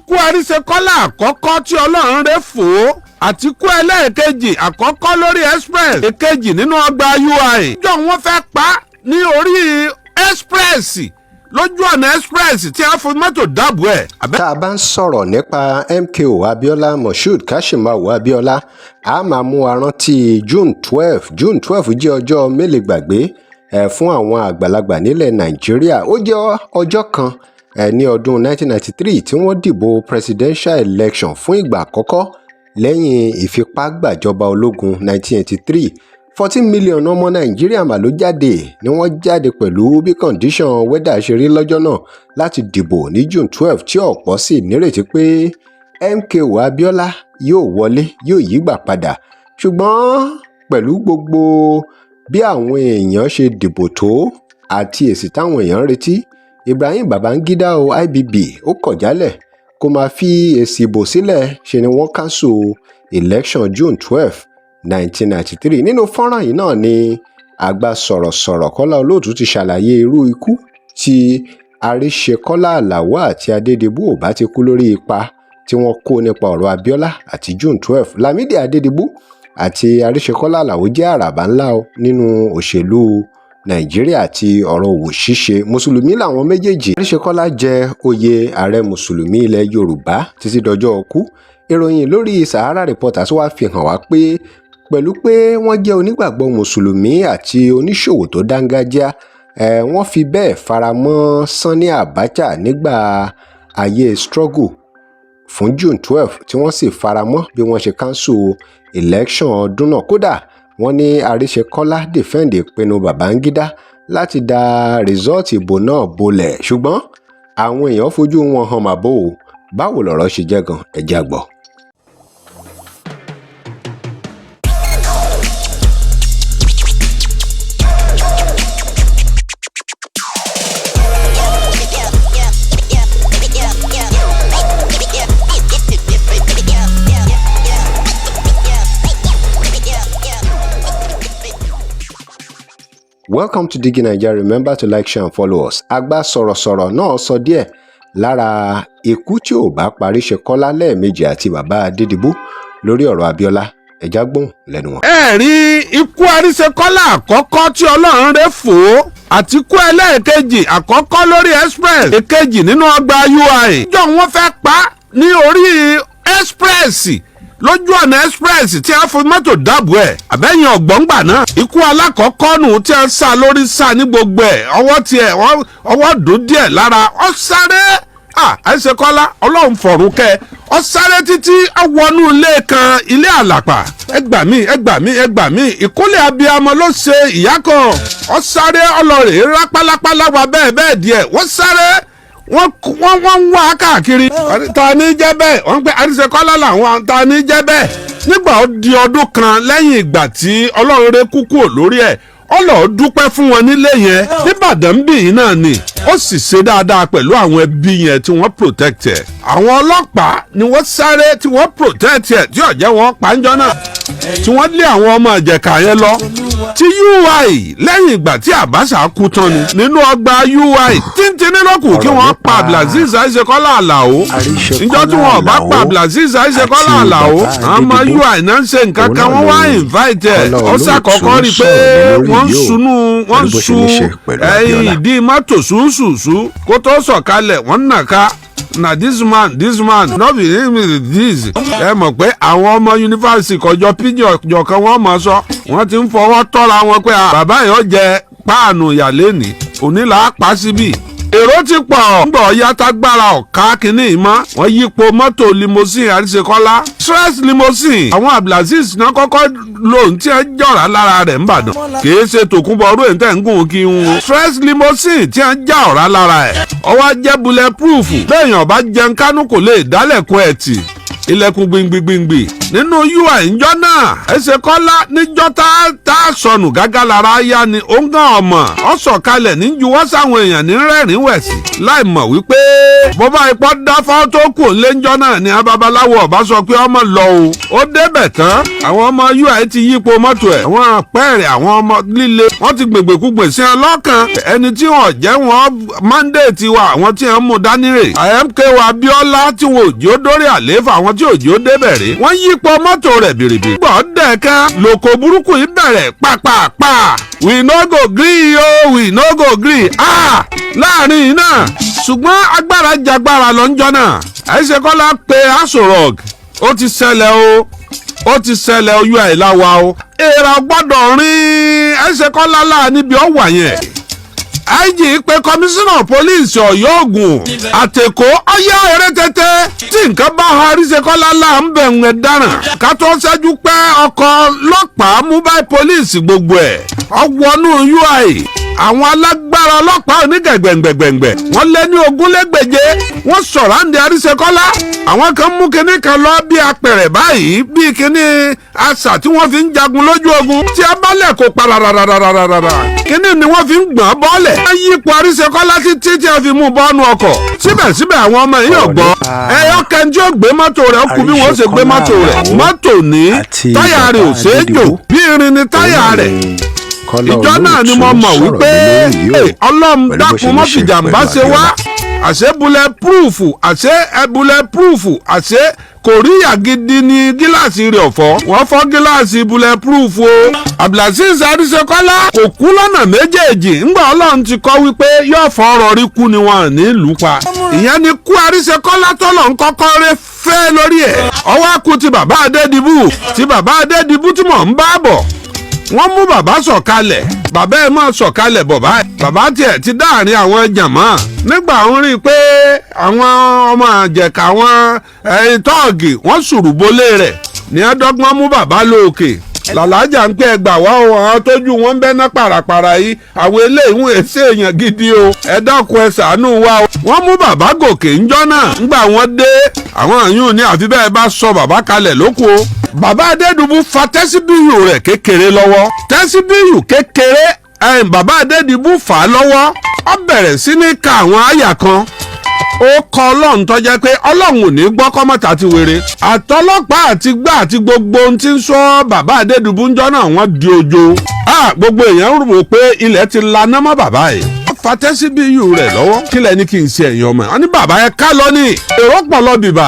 Ikú Àríṣekọ́lá àkọ́kọ́ tí Ọlọ́run rẹ̀ fò ó àti ikú ẹlẹ́ẹ̀kejì, àkọ́kọ́ lórí express, èkejì nínú ọgbà UI. Jọ wọ́n fẹ́ pa ní orí express, lójú ọ̀nà express tí a fi mọ́tò dáàbò ẹ̀. Tá a bá ń sọ̀rọ̀ nípa MKO Abiola, Moshood Kashimawo Abiola, a máa mú wa rántí June 12. June 12 jẹ́ ọjọ́ mẹ́lẹ̀gbàgbé fún àwọn àgbàlagbà nílẹ̀ Nàìjíríà. Ó jẹ́ ọjọ́ kan ní ọdún 1993 tí wọ́n dìbò presidential election fún ìgbà àkọ́kọ́ lẹ́yìn ìfipágbàjọba ológun 1983. 14 million ọmọ Nàìjíríà mà ló jáde ni wọ́n jáde pẹ̀lú bí condition weather ṣe rí lọ́jọ́ náà láti dìbò ní June 12, tí ọ̀pọ̀ sì nírètí pé MKO Abiola yóò wọlé, yóò yígbà padà. Ṣùgbọ́n pẹ̀lú gbogbo bí àwọn èèyàn ṣe dìbò tó àti èsì táwọn èèyàn ń retí, Ibrahim Babangida o, IBB, ó kọ̀ jálẹ̀ kó máa fi èsì ìbò sílẹ̀. Ṣe ni wọ́n cancel election June 12, 1993. Nínú fọ́nrán yìí náà ni àgbà sọ̀rọ̀sọ̀rọ̀ Kọ́lá Olóòtú ti ṣàlàyé irú ikú tí Àríṣekọlá Aláò àti Adédìbú ò bá ti kú lórí ipa tí wọ́n kó nípa ọ̀rọ̀ Abiola àti June 12. Lámìdí Adédìbú àti Àríṣekọlá Aláò jẹ́ àràbà ńlá nínú òṣèlú Nàìjíríà àti ọ̀rọ̀ òwò ṣíṣe. Mùsùlùmí làwọn méjèèjì. Àríṣekọlá jẹ́ oyè ààrẹ mùsùlùmí ilẹ̀ Yorùbá títí dọjọ́ ikú. Ìròyìn lórí Sahara Reporters wá fi hàn wá pé pẹ̀lú pé wọ́n jẹ́ onígbàgbọ́ mùsùlùmí àti oníṣòwò tó dáńgájíá, wọ́n fi bẹ́ẹ̀ fara mọ́ Sanni Abacha nígbà ayé struggle fún June 12, tí wọ́n sì fara mọ́ bí wọ́n ṣe cancel election ọdún náà. Kódà, wọ́n ní Àríṣekọlá defend ìpinnu Babangida láti dá result ìbò náà bolẹ̀, ṣùgbọ́n àwọn èèyàn fojú wọn hàn màbo o. Báwo lọ̀rọ̀ ṣe jẹ́ gan? Ẹ jẹ́ á gbọ́. Welcome to Digi Naija. Remember to like, share and follow us. Àgbà sọ̀rọ̀sọ̀rọ̀ náà sọ díẹ̀ lára ikú tí ò bá pa Àríṣekọ́lá lẹ́ẹ̀mejì àti bàbá Adédìbú lórí ọ̀rọ̀ Abíọ́lá. Ẹ jẹ́ á gbóhùn lẹ́nu wọn. Ẹ rí ikú Àríṣekọ́lá àkọ́kọ́ tí Ọlọ́run rẹ̀ fò ó àti ikú ẹlẹ́ẹ̀kejì, àkọ́kọ́ lórí express, èkejì nínú ọgbà UI. Jọ wọ́n fẹ́ pa ní orí express, lójú ọ̀nà express tí a fi mọ́tò dáàbò ẹ̀. Àbẹ́yìn ọ̀gbọ́ngbà náà, ikú alákọ̀ọ́kọ́ nù tí a sá lórí, sá ní gbogbo ẹ̀, ọwọ́ tiẹ̀ ọwọ́ dùn díẹ̀ lára. Ọ sáré, Àríṣekọ́lá, Ọlọ́run fọ̀run kẹ́. Ọ sáré títí ọ wọnú ilé kan, ilé àlàpà. Ẹ gbà mí, ẹ gbà mí, ẹ gbà mí! Ìkúnlẹ̀ abiyamọ ló ṣe ìyá kan. Ọ sáré ọlọ́rẹ̀ rápálápálá wa bẹ́ẹ̀ bẹ́ẹ̀ díẹ̀. Wọ́n sáré, wọ́n ń wá káàkiri. Ta ní jẹ́ bẹ́ẹ̀? Wọ́n ń pẹ́ Àríṣekọ́lá làwọn. Ta ní jẹ́ bẹ́ẹ̀? Nígbà ó di ọdún kan lẹ́yìn ìgbà tí Ọlọ́run rẹ̀ kú kúrò lórí ẹ̀, ọlọ́ọ̀ dúpẹ́ fún wọn nílé yẹn nìbàdàn bí yìí náà ni. Ó sì ṣe dáadáa pẹ̀lú àwọn ẹbí yẹn tí wọ́n protect ẹ̀. Àwọn ọlọ́pàá ni wọ́n sáré tí wọ́n protect ẹ̀, tí ọ̀jẹ̀ wọn pàǹjọ́ náà tí wọ́n lé àwọn ọmọ ìjẹ̀ka yẹn lọ. Tí UI, lẹ́yìn ìgbà tí Abacha kú tán ni nínú ọgbà UI tíntìní lọ́kù kí wọ́n pa Abdulaziz Àríṣekọ́lá Àlàó. Níjọ́ tí wọ́n bá pa Abdulaziz Àríṣekọ́lá Àlàó, àwọn ọmọ UI náà ń ṣe nǹkan kan, wọ́n wá invite ẹ̀. Ó ṣàkọ́kọ́ rí i pé wọ́n ń sunú, wọ́n ń sun ẹ̀yìn ìdí mọ́tò ṣùṣùṣù kó tó sọ̀kalẹ̀. Wọ́n ń nàka na this man, this man no be him this. Ẹ mọ̀ pé àwọn ọmọ yunifásitì kọjọ píjọ kan, wọ́n mọ̀ sọ, wọ́n ti ń fọwọ́ tọ́ra wọn pé bàbá yìí ó jẹ páànù ìyàlẹ́nì òní là á pa síbí. Èrò ti pọ̀ ń bọ̀ yàtàgbára ọ̀ká kínní mọ́. Wọ́n yípo mọ́tò limousine Àríṣekọ́lá, stress limousine. Àwọn Abdulaziz náà kọ́kọ́ lòun tí ẹ jọ̀rá lára rẹ̀ ńbàdàn, kìí ṣe tòkunbọ̀ ọdún èyí tẹ̀ ń gùn kí n wo stress limousine tí ẹ já ọ̀rá lára ẹ̀. Ọwọ́ jẹ́ bullet proof. Bẹ́ẹ̀yàn bá jẹun kánú, kò lè dálẹ̀kùn ẹ̀ tì, ilẹ̀kùn gbìngbìngbìngbì. Nínú UI ńjọ́ náà, Àríṣekọ́lá níjọ́ tá a sọnù gágá lára yá ni ó ń gán ọmọ ọ sọ̀kalẹ̀ ní juwọ́ sáwọn èèyàn ní rẹ́rìn wẹ̀sì, láì mọ̀ wípé bó bá ipò dáfọ́ tó kù ńlẹ́njọ́ náà ni babaláwo ọba sọ pé ọmọ lọ o. Ó débẹ̀ tán, àwọn ọmọ UI ti yípo mọ́tò ẹ̀, àwọn àpẹẹrẹ àwọn ọmọ líle wọ́n ti gbègbèkúgbè sí ẹ lọ́kàn. Ẹni tí wọ́n jẹ́ wọn mandate wa, àwọn tí wọ́n mú dání rè MKO Abíọ́lá tí wọn ò jẹ́ ó dórí àlééfà, àwọn tí ò jẹ́ ó débẹ̀ rè, wọ́n yípo mọ́tò rẹ̀ bìrìbìrì. Gbọ́ dẹ̀kan lòkò burúkú yìí bẹ̀rẹ̀ pàpàpà, "We no go gree o, we no go gree." Ah, láàrin yìí náà, ṣùgbọ́n agbára jagbára lọ́njọ́ náà. Àríṣekọ́lá pe Aso Rock, ó ti ṣẹlẹ̀ o, ó ti ṣẹlẹ̀ ojú àìláwa o, èèrà gbọ́dọ̀ rin Àríṣekọ́lá láà níbi ọ̀wà yẹn. IG pé komisanna police Ọ̀yọ́, Ògùn àtẹ̀kọ́, ọ̀yá eré tẹ́tẹ́ tí nǹkan bá ha Àríṣekọ́lá là ń bẹ̀ ń dáràn. Ká tó ṣẹ́jú pé ọkọ̀ ọlọ́pàá, mobile police, gbogbo ẹ̀ ọwọ́nú UI. Àwọn alágbára ọlọ́pàá onígẹ̀gbẹ̀ngbẹ̀gbẹ̀ngbẹ̀, wọ́n lé ní ogúnlẹ́gbèje, wọ́n sọ̀rọ̀ àǹdí Àríṣekọ́lá. Àwọn kan mú kinní kan lọ bí apẹ̀rẹ̀ báyìí, bí kinní asà tí wọ́n fi ń jagun lójú ogun tí a bá lẹ̀ kó parararararara, kinní ni wọ́n fi ń gbọ̀n bọ́ọ̀lẹ̀. Wọ́n yípo Àríṣekọ́lá títí tí a fi mú bọ́ọ̀nù ọkọ̀. Síbẹ̀síbẹ̀, àwọn ọmọ yìí ò gbọ́. Ẹyọ kẹntì ó gbé mọ́tò rẹ̀, ó kú bí wọ́n ṣe gbé mọ́tò rẹ̀. Mọ́tò ní táyà rẹ̀ ò ṣeé jò, bí irin ni táyà rẹ̀. Ìjọ náà ni mo mọ̀ wípé Ọlọ́run dákun mọ́ fìjàmbá ṣe wá. Àṣé bullet proof, àṣé bullet proof, àṣé kòríyà gidi ni gíláàsì rẹ̀ ọ̀fọ́. Wọ́n fọ́ gíláàsì bullet proof o. Abdulaziz Arisekola kò kú lọ́nà méjèèjì. Ńgbà Ọlọ́run ti kọ́ wípé yóò fọ́ ọ̀rọ̀ rí kú ni wọn ní ìlú pa. Ìyẹn ni kú Arisekola tọ́lọ̀ ń kọ́kọ́ rẹ́ fẹ́ lórí ẹ̀. Ọwọ́ kú ti bàbá Adédìbú, ti bàbá Adédìbú tí mò ń bá bọ̀. Wọ́n mú bàbá sọ̀kalẹ̀, bàbá ẹ̀ máa sọ̀kalẹ̀ bọ̀ báyìí. Bàbá tiẹ̀ ti dáàrin àwọn jàmọ́ nígbà ń rí i pé àwọn ọmọ àjẹkà, àwọn tọ́ọ̀gì, wọ́n sùrùbólé rẹ̀ ní ẹ̀dọ́gbọ́n mú bàbá lóòkè. Làlájà ń pẹ́ ẹgbà wá o, àwọn tójú wọn ń bẹ́ ná pàràpàrà yìí, àwọn eléyìí ń èsì èèyàn gidi o, ẹ dákun, ẹ ṣàánú wa o. Wọ́n mú bàbá gòkè ńjọ́ náà. Ńgbà wọ́n dé, àwọn àyùn ní àfi bẹ́ẹ̀ bá sọ bàbá kalẹ̀ lóko. Bàbá Adédùbú fa tẹ́síbíyù rẹ̀ kékeré lọ́wọ́, tẹ́síbíyù kékeré ẹ̀yìn bàbá Adédìbú fà á lọ́wọ́. Ó bẹ̀rẹ̀ sí ní ka àwọn àyà kan, ó kọ Ọlọ́run tó jẹ́ pé Ọlọ́run ò ní gbọ́ kọ́mọ́tà ti wéré. Àtọlọ́pàá àti gbá àti gbogbo ohun tí ń sọ bàbá Adédùbú ńjọ́ náà, wọ́n di ojo. Gbogbo èèyàn rò pé ilẹ̀ ti laná mọ́ bàbá yìí. Ó fa tẹ́síbíyù rẹ̀ lọ́wọ́. Kílẹ̀ ní kí n ṣe ẹ̀yàn ọmọ ẹ̀ wọ́n ní bàbá yẹn ká lọ ní èrò pọ̀ lọ bìbà.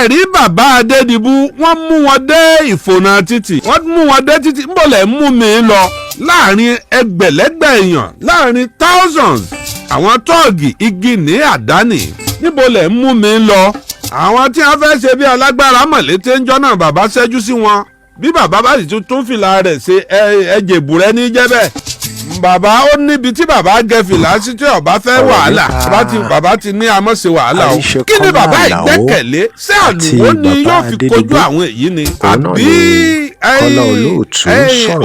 Ẹ̀rí bàbá Adédìbú, wọ́n mú wọn dé ìfònà títì, wọ́n mú wọn dé títì. Ń bọ̀lẹ̀ mú mi lọ láàrin ẹgbẹ̀lẹ́gbẹ̀ èèyàn, láàrin thousands àwọn tọ́ọ̀gì, igi ní àdáni, níbo lẹ̀ ń mú mi lọ? Àwọn tí wọ́n fẹ́ ṣe bí alágbára mọ̀lété ń jọ́ náà, bàbá ṣẹ́jú sí wọn. Bí bàbá bá sì tún tún fìlà rẹ̀ ṣe ẹ̀jẹ̀bù rẹ̀ ní jẹ́ bẹ́ẹ̀. Bàbá ó níbi tí bàbá gẹ fìlà sí tí ọba fẹ́ wàhálà. Bàbá ti ní amọ̀ṣe wàhálà o. Kí ni bàbá ìgbẹ́kẹ̀lé? Ṣé àlùwò ni yóò fi kojú àwọn èyí ni, àbí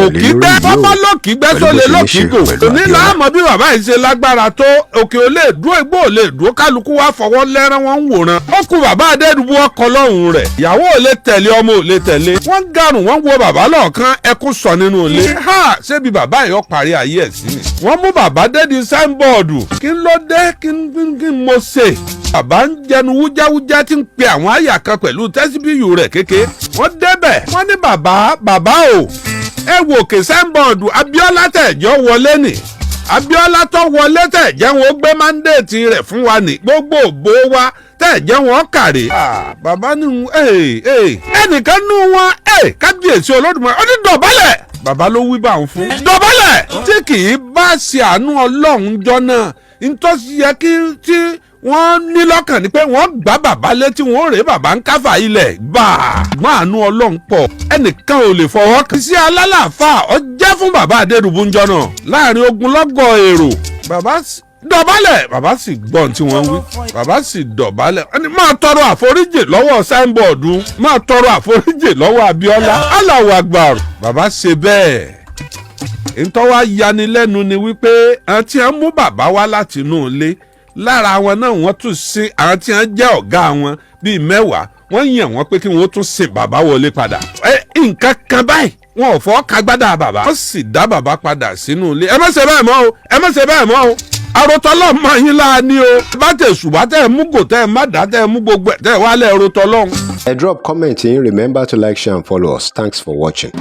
òkìgbẹ́ bọ́bọ́ lókìgbẹ́ tó lè lókìgò òní láàmú? Bí bàbá yìí ṣe lágbára tó, òkè ò lè dúró, igbó ò lè dúró, kálukú wá fọwọ́ lẹ́rán, wọn ń wòran. Ó kú bàbá Adédùbú, ọkọ lọ́hùn rẹ̀, ìyàwó ò lè tẹ̀lé, ọmọ ò lè tẹ̀lé. Wọ́n garùn, wọ́n wo bàbá lọ́ọ̀kan, ẹkún sọ nínú ilé. Ha, ṣébi bàbá yìí ó parí ayé ẹ̀ sí ni? Wọ́n mú bàbá dédi signboard. Kí ló dé? Kí n mo ṣe? Bàbá ń jẹnu wújáwújá tí ń pe àwọn àyà kan pẹ̀lú tẹ́síbíyù rẹ̀ kéke. Wọ́n débẹ̀, wọ́n ní, "Bàbá, bàbá o, ẹ wò kè signboard Abíọ́lá tẹ̀jọ́ wọlé nì, Abíọ́lá tó wọlé tẹ̀jẹ́ wọn ó gbé mandate rẹ̀ fún wa ní gbogbo òbó wa tẹ̀jẹ́ wọn kàrí." Bàbá ní ẹnìkan nú wọn, kábíyèsí Olódùmarè, ó ní dọ̀bálẹ̀. Bàbá ló wí bá òun fún dọ̀bálẹ̀ tí kì í bá ṣe àánú Ọlọ́run jọ náà. Ntọ́sí yẹ kí tí wọ́n ní lọ́kàn ni pé wọ́n gbá bàbá létí, wọ́n rèé bàbá ń káfà ilẹ̀ gbà. Gbọ́n àánú Ọlọ́run pọ̀, ẹnìkan ò lè fọwọ́ kàn. Sí alálàáfà ọ jẹ́ fún bàbá Adédùbú ńjọ náà láàrin ogunlọ́gọ̀ èrò. Bàbá dọ̀bálẹ̀, bàbá sì gbọ́n tí wọ́n wí, bàbá sì dọ̀bálẹ̀. Ẹni máa tọrọ àforíjì lọ́wọ́ signboard, máa tọrọ àforíjì lọ́wọ́ Abíọ́lá. Allahu Akbar, bàbá ṣe bẹ́ẹ̀. Ntọ́wá yanilẹ́nu ni wípé àti ẹ̀ ń mú bàbá wá láti inú ilé. Lára wọn náà, wọ́n tún sí àwọn tí wọ́n jẹ́ ọ̀gá wọn bíi 10, wọ́n yàn wọ́n pé kí wọ́n tún sin bàbá wọlé padà. Ẹ nǹkan kan báyìí, wọn ò fọ́ kagbádà bàbá, wọ́n sì dá bàbá padà sínú ilé. Ẹ má ṣe bẹ́ẹ̀ mọ́ o, ẹ má ṣe bẹ́ẹ̀ mọ́ o. Àròtọ́lọ́ mọ̀ yín láà ní o. Bá tẹ̀ ṣùgbọ́n tẹ̀ mú gò, tẹ̀ má dá, tẹ̀ mú gbogbo ẹ̀, tẹ̀ wá lẹ̀ rotọ́lọ́hún. Ẹ drop comment yín. Remember to like, share and follow us. Thanks for watching.